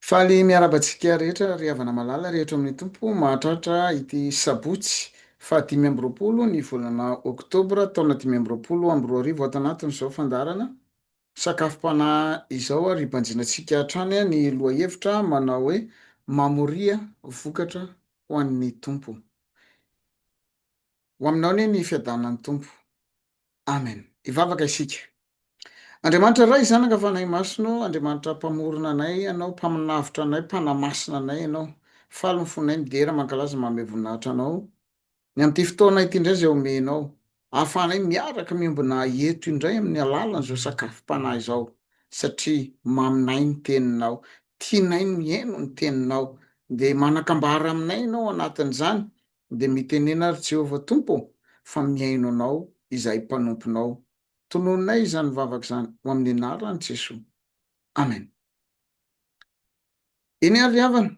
Faly miarahaba antsika rehetra ry havana malala rehetra amin'ny Tompo mahatratra ity sabotsy faha 25 ny volana oktobra taona 2025 ato anatin'izao fandaharana sakafom-panahy izao ary hibanjinantsika hatrany ny lohahevitra manao hoe mamoria vokatra ho an'ny Tompo. Ho aminao anie ny fiadanan'ny Tompo. Amen. Hivavaka isika. Andriamanitra Ray, Zanaka, Fanahy Masina ô, Andriamanitra Mpamorona anay Ianao, Mpaminavotra anay, Mpanamasina anay Ianao. Faly ny fonay midera, mankalaza, manome voninahitra Anao. Ny amin'ity fotoana ity indray izay omenao, ahafahanay miaraka miombona eto indray amin'ny alalan'izao sakafom-panahy izao, satria maminay ny Teninao, tianay ny mihaino ny Teninao, dia manan-kambara aminay Ianao anatin'izany, Dia mitenena ry Jehovah Tompo ô, fa mihaino Anao izahay mpanomponao. Tonononay izany vavaka izany ho amin'ny anaran'i Jesoa. Amen. Eny ary ry havana,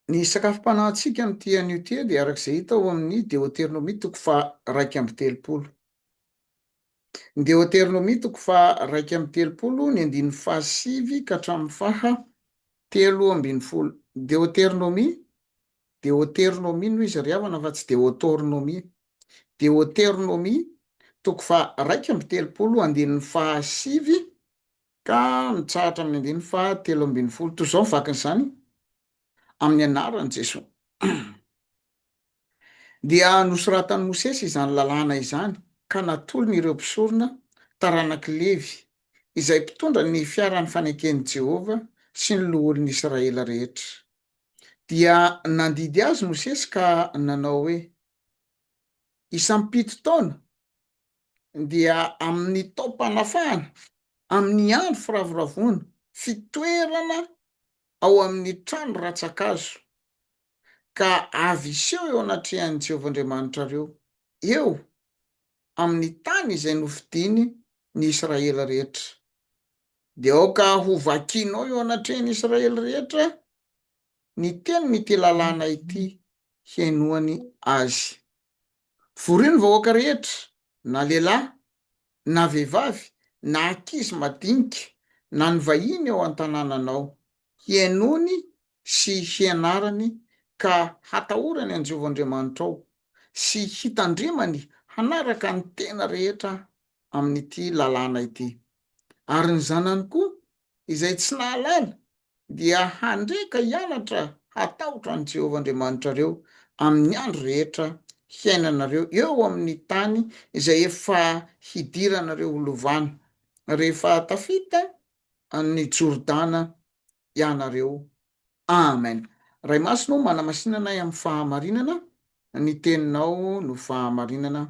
ny sakafom-panahintsika amin'ity anio ity dia araka izay hita ao amin'ny Deoteronomia toko faha-31. Ny Deoteronomia toko faha-31, ny andininy fahasivy ka hatramin'ny faha 13. Deoteronomia Deoteronomia no izy ry havana fa tsy deotornomia. Deoteronomia, toko faha-31 andininy fahasivy ka mitsahatra amin'ny andininy faha-13. Toy izao ny vakin'izany, Amin'ny anaran'i Jesoa. Dia nosoratan'i Mosesy izany lalàna izany ka natolony ireo mpisorona taranak'i Levy, izay mpitondra ny fiaran'ny faneken'i Jehovah sy ny loholon'i Israely rehetra. Dia nandidy azy Mosesy ka nanao hoe, Isam-pito taona, dia amin' ny taom-panafahana, amin' ny andro firavoravoana, fitoerana ao amin' ny trano rantsan-kazo, ka avy hiseho eo anatrehan' i Jehovah Andriamanitrareo, eo amin' ny tany izay nofidiny ny Israely rehetra. Dia aoka hovakinao eo anatrehan' Israely rehetra ny tenin'ity lalàna ity hihainoany azy. Vorio ny vahoaka rehetra, na lehilahy, na vehivavy, na ankizy madinika, na ny vahiny ao an-tanànanao, hihainoany sy hianarany ka hatahorany an'i Jehovah Andriamanitrao, sy hitandremany hanaraka ny tena rehetra amin'ity lalàna ity. Ary ny zanany koa, izay tsy nahalala, dia handre ka hianatra hatahotra an'i Jehovah Andriamanitrareo amin'ny andro rehetra hiainanareo eo amin'ny tany izay efa hidiranareo ho lovana, rehefa tafita an'i Jordana ianareo. Amen. Ray Masina ô, manamasina anay amin'ny fahamarinana, ny teninao no fahamarinana.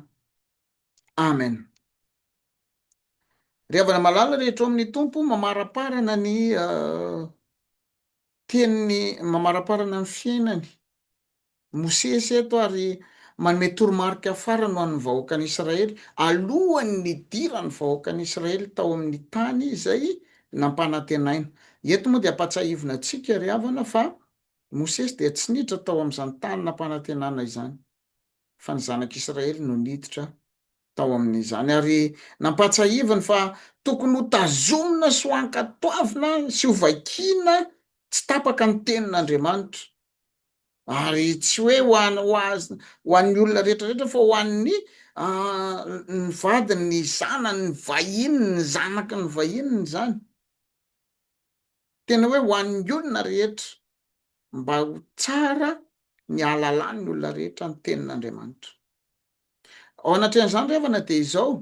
Amen. Ry havana malala rehetra ao amin'ny Tompo, mamaraparana ny teniny, mamaraparana ny fiainany Mosesy eto ary manome toromarika farany ho an'ny vahoakan'Israely alohan'ny nidiran'ny vahoakan'Israely tao amin'ny tany izay nampanantenaina. Eto moa dia ampahatsiahivina antsika ry havana fa Mosesy dia tsy niditra tao amin'izany tany nampanantenana izany fa ny zanak'Israely no niditra tao amin'izany ary nampahatsiahiviny fa tokony ho tazomina sy ho ankatoavina sy ho vakiana tsy tapaka ny tenin'Andriamanitra ary tsy hoe ho an ho azy ho an'ny olona rehetra rehetra fa ho an'ny ny vadiny, ny zanany, ny vahininy, ny zanaky ny vahininy izany. Tena hoe ho an'ny olona rehetra mba ho tsara ny hahalalan'ny olona rehetra ny tenin'Andriamanitra. Ao anatrehan'izany ry havana dia izao,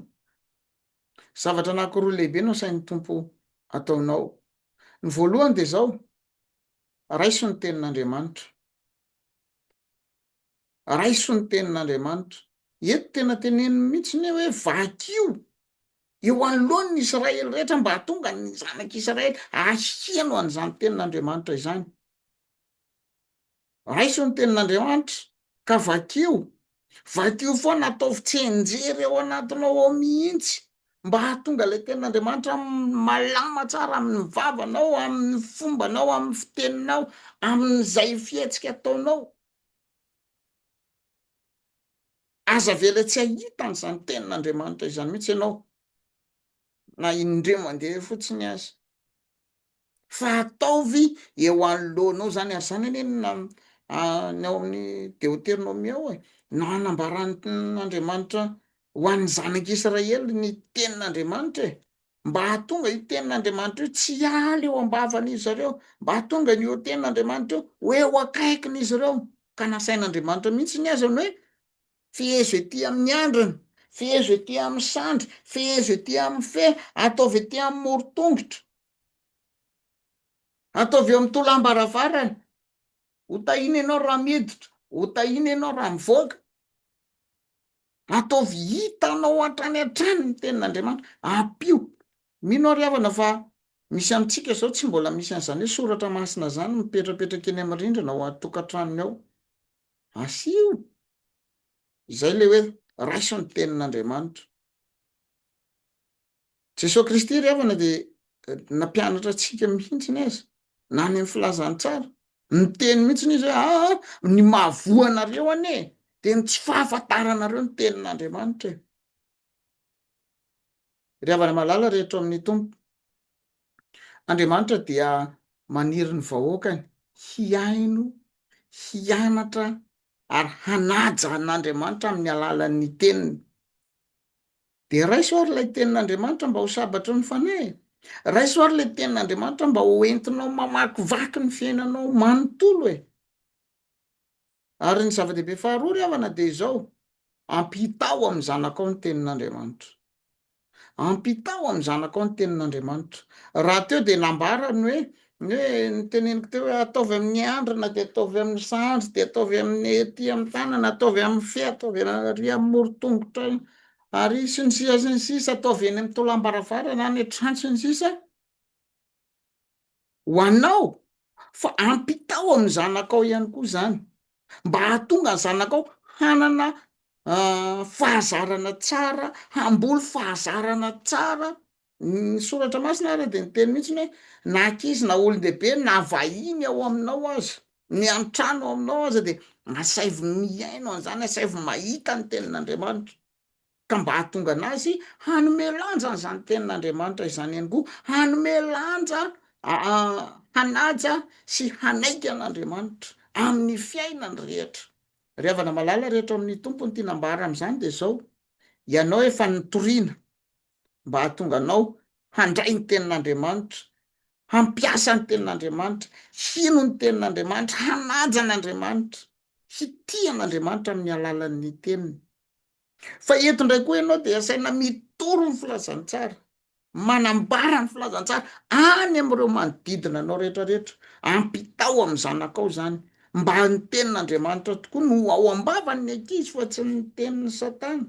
zavatra anankiroa lehibe no asain'ny Tompo ataonao. Ny voalohany dia izao, raiso ny tenin'Andriamanitra. Raiso ny tenin'Andriamanitra. Eto tena teneniny mihitsy ny hoe vakio eo anoloan'ny Israely rehetra mba hahatonga ny zanak'Israely haheno an'izany tenin'Andriamanitra izany. Raiso ny tenin'Andriamanitra ka vakio, vakio foana, ataovy tsianjery ao anatinao ao mihitsy mba hahatonga ilay tenin'Andriamanitra malama tsara amin'ny vavanao, amin'ny fombanao, amin'ny fiteninao, amin'izay fihetsika ataonao. Aza avela tsy hahita an'izany tenin'Andriamanitra izany mihitsy ianao, na indray mandeha fotsiny aza. Fa ataovy eo anoloanao zany, ary zany anie no na ny ao amin'ny Deoteronomia ao e, no anambaran'Andriamanitra ho an'ny zanak'Israely ny tenin'Andriamanitra e, mba hahatonga io tenin'Andriamanitra io tsy hiala eo am-bavan'izy ireo, mba hahatonga an'io tenin'Andriamanitra io ho eo akaikin'izy ireo, ka nasain'Andriamanitra mihitsy ny aza ny hoe fehezo ety amin'ny andriny, fehezo ety amin'ny sandry, fehezo ety amin'ny fe, ataovy ety amin'ny moron-tongotra, ataovy eo amin'ny tolam-baravarana, ho tahiana ianao raha miditra, ho tahiana ianao raha mivoaka. Ataovy hitanao hatrany hatrany ny tenin'Andriamanitra. Ampio. Mino aho ry havana fa misy amintsika izao tsy mbola misy an'izany hoe soratra masina izany mipetrapetraka eny amin'ny rindrina ao an-tokantranony ao. Asio. Izay ilay hoe raiso ny tenin'Andriamanitra. Jesoa Kristy ry havana dia nampianatra antsika mihitsiny aza, na any amin'ny filazantsara, niteny mihitsiny izy hoe aa ny mahavoa anareo anie dia ny tsy fahafantaranareo ny tenin'Andriamanitra e. Ry havana malala rehetra ao amin'ny Tompo, Andriamanitra dia maniry ny vahoakany hihaino, hianatra ary hanaja an'Andriamanitra amin'ny alalan'ny teniny. Dia raiso ary ilay tenin'Andriamanitra mba ho sabatry ny fanahy e. Raiso ary ilay tenin'Andriamanitra mba ho entinao mamakivaky ny fiainanao manontolo e. Ary ny zava-dehibe faharoa ry havana dia izao, ampitao amin'ny zanakao ny tenin'Andriamanitra. Ampitao amin'ny zanakao ny tenin'Andriamanitra. Raha teo dia nambarany hoe, ny hoe noteneniko teo hoe ataovy amin'ny andrina dia ataovy amin'ny sandry dia ataovy amin'ny ety amin'ny tanana, ataovy amin'ny fe, ataovy ary amin'ny moron-tongotra ary sy ny sisa sy ny sisa, ataovy eny amin'ny tolam-baravarana any an-trano sy ny sisa ho anao fa ampitao amin'ny zanakao ihany koa izany mba hahatonga ny zanakao hanana fahazarana tsara, hamboly fahazarana tsara Ny soratra masina ary dia niteny mihitsy hoe na ankizy na olon-dehibe na vahiny ao aminao aza, ny an-trano ao aminao aza dia asaivo mihaino an'izany, asaivo mahita ny tenin'Andriamanitra. Ka mba hahatonga anazy hanome lanja an'izany tenin'Andriamanitra izany ihany koa, hanome lanja, hanaja sy hanaiky an'Andriamanitra amin'ny fiainany rehetra. Ry havana malala rehetra ao amin'ny Tompo, ny tiana ambara amin'izany dia izao, ianao efa nitoriana, mba hahatonga anao handray ny tenin'Andriamanitra, hampiasa ny tenin'Andriamanitra, hino ny tenin'Andriamanitra, hanaja an'Andriamanitra, hitia an'Andriamanitra amin'ny alalan'ny teniny. Fa eto indray koa ianao dia asaina mitory ny filazantsara, manambara ny filazantsara any amin'ireo manodidina anao rehetrarehetra, ampitao amin'ny zanakao izany, mba ny tenin'Andriamanitra tokoa no ao am-bavan'ny ankizy fa tsy ny tenin'i Satana.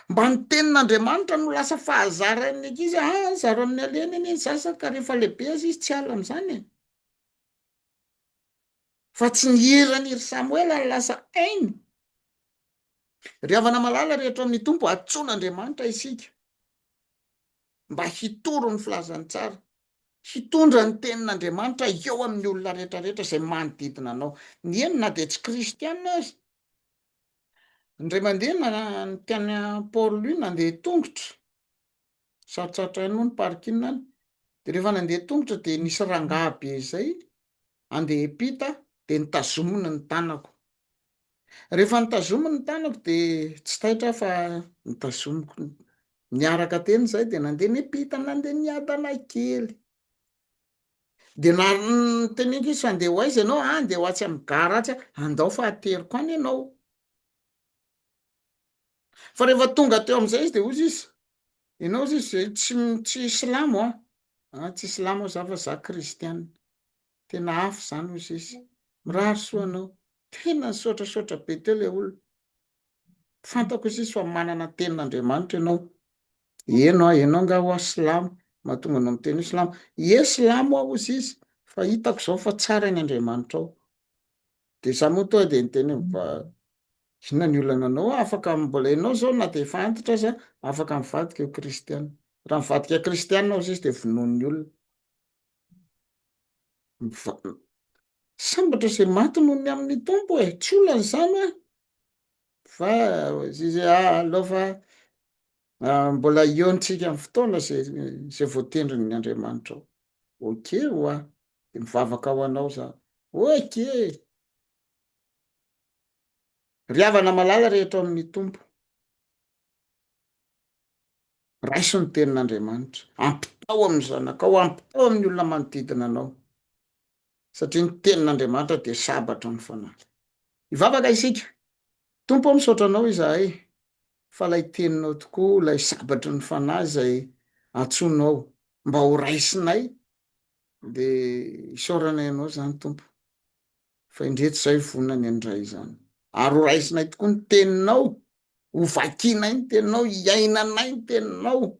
Mba ny tenin'Andriamanitra no lasa fahazaran'ny ankizy, ah zaro amin'ny alehany anie ny zaza ka rehefa lehibe aza izy tsy hiala amin'izany e. Fa tsy ny hiran'i ry Samoela no lasa hainy. Ry havana malala rehetra amin'ny Tompo, antsoin'Andriamanitra isika mba hitory ny filazantsara, hitondra ny tenin'Andriamanitra eo amin'ny olona rehetrarehetra izay manodidina anao. Ny eny na dia tsy kristiana aza, Indray mandeha ny tany Port Louis nandeha tongotra, sarotsarotra ihany moa ny parking any, de rehefa nandeha tongotra de nisy rangahy be zay andeha hiampita de notazominy ny tanako, rehefa notazominy ny tanako de tsy taitra aho fa notazomiko niaraka teny zahay de nandeha niampita nandeha niadana kely. De na niteneniko izy fa andeha ho aiza ianao? Ah andeha ho atsy amin'ny gara atsy aho, andao fa ateriko any ianao. Fa rehefa tonga teo amin'izay izy de hozy izy, ianao hozy izy zay tsy tsy silamo an, ah tsy silamo aho za fa za kristiana, tena hafa zany hozy izy, mirary soa anao, tena nisaotrasaotra be teo le olona. Fantako izy fa manana tenin'Andriamanitra ianao. Eno aho, ianao nga hoa silamo, mahatonga anao miteny hoe silamo. Ie silamo aho hozy izy, fa hitako izao fa tsara ny Andriamanitrao. De za moa tonga de niteny hoe mba inona ny olana anao, afaka mbola ianao zao na de efa antitra aza afaka mivadika ho kristiana. Raha mivadika kristiana hozy izy de vonoin'ny olona. Sambatra izay maty noho ny amin'ny Tompo e, tsy olana izany hoe fa izy izy ah, aleo fa ah, mbola eo antsika amin'ny fotoana zay zay voatendrin'ny Andriamanitra ao. Ok oa, de mivavaka ho anao za. Ok! Ry havana malala rehetra ao amin'ny Tompo, raiso ny tenin'Andriamanitra, ampitao amin'ny zanakao, ampitao amin'ny olona manodidina anao, satria ny tenin'Andriamanitra dia sabatra ny fanahy. Hivavaka isika. Tompo ô, misaotra Anao izahay fa ilay teninao tokoa, ilay sabatry ny fanahy izay antsoinao mba ho raisinay, dia isaoranay Anao izany Tompo, fa indreto izay vonona ny handray izany. Ary ho raisinay tokoa ny teninao, ho vakinay ny teninao, hiainanay ny teninao.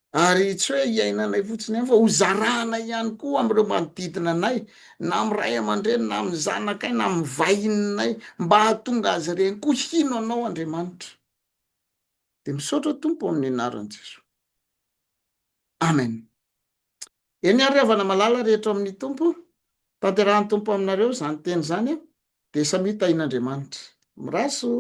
Ary tsy hoe hiainanay fotsiny ihany fa ho zarahanay ihany koa amin'ireo manodidina anay, na amin'ny ray aman-dreny, na amin'ny zanakay, na amin'ny vahininay, mba hahatonga azy ireny koa hino Anao Andriamanitra. Dia misaotra Tompo amin'ny anaran'i Jesoa. Amen. Eny ary havana malala rehetra ao amin'ny Tompo, tanterahan'ny Tompo aminareo izany teny izany, dia samia tahin'Andriamanitra. Miraso!